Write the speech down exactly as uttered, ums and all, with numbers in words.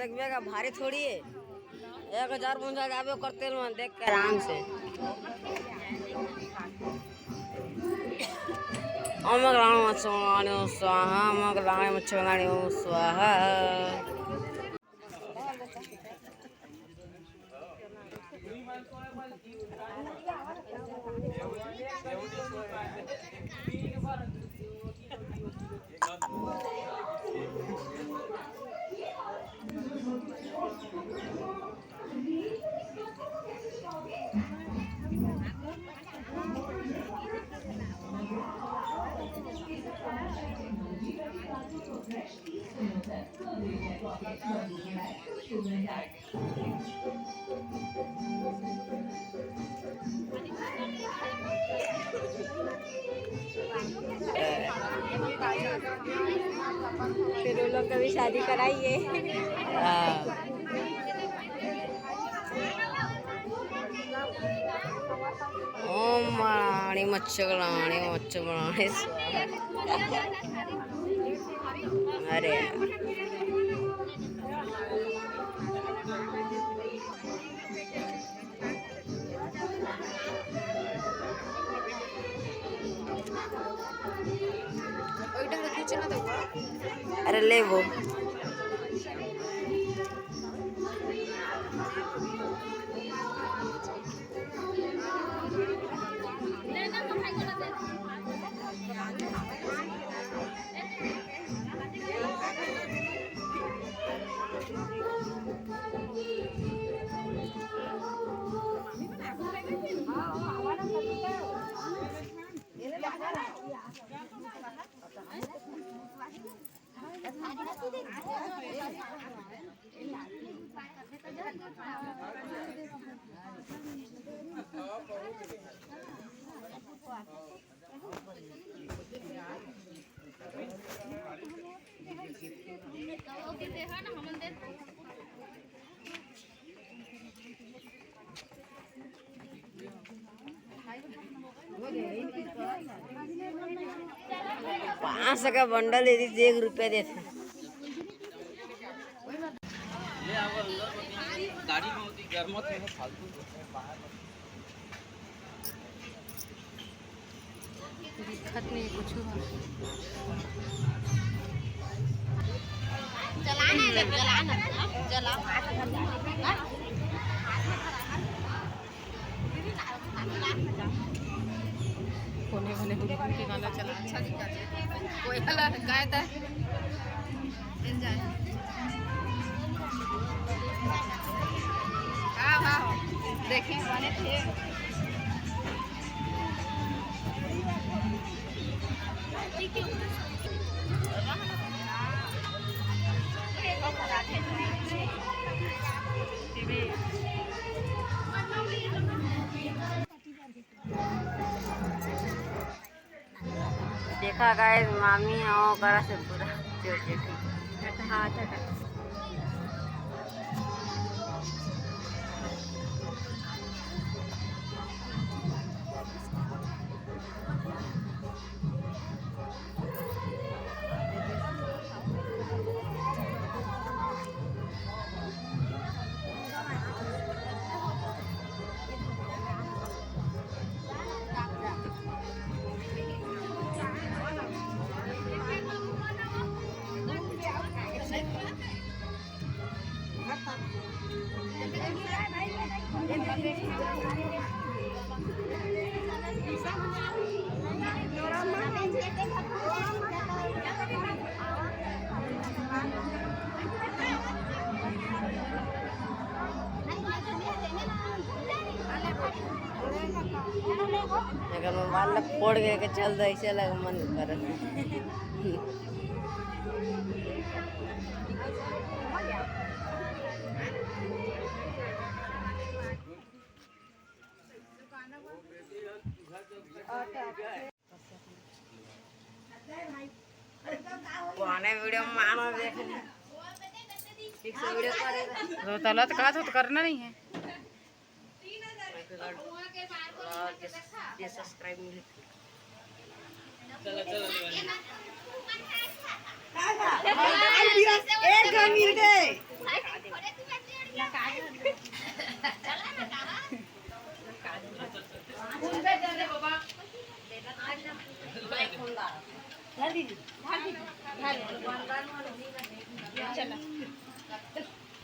देखबे का भारी थोड़ी है, एक हजार बुंदा जाबे कर तेल में देख के आराम से। ओम ग्राम स्वाहा स्वाहा, ओम ग्राम स्वाहा। फिर उन लोग का भी शादी कराइए। हाँ। ओम मणाणी मच्छ गणाणी मच्छ मणाणी स्वाहा। अरे। अरे ले वो। पाँच सौ का बंडल दे दी, एक रुपया देते। गाड़ी में होती, गर्म होती है, फालतू। दिखत नहीं कुछ। जला ना, जला ना, जला। कोने कोने दुल्हन के गाना चला। अच्छा दिखा दे। कोई वाला गाय था। Enjoy। हाँ, हाँ। देखें, बने थे। देखा guys, मामी हो करा से पूरा चोट चोटी। हाँ, टाटा। अगर मोबाइल ला फोड़ के, के चल दो, ऐसे लग मन कर। पुराने वीडियो में मानो देख। ठीक से वीडियो करेगा। तो तला तो कहा था, तो करना नहीं है। और ये, ये सब्सक्राइब मिले। एक मिल गए। धर दीदी, धर दीदी, धर। चला।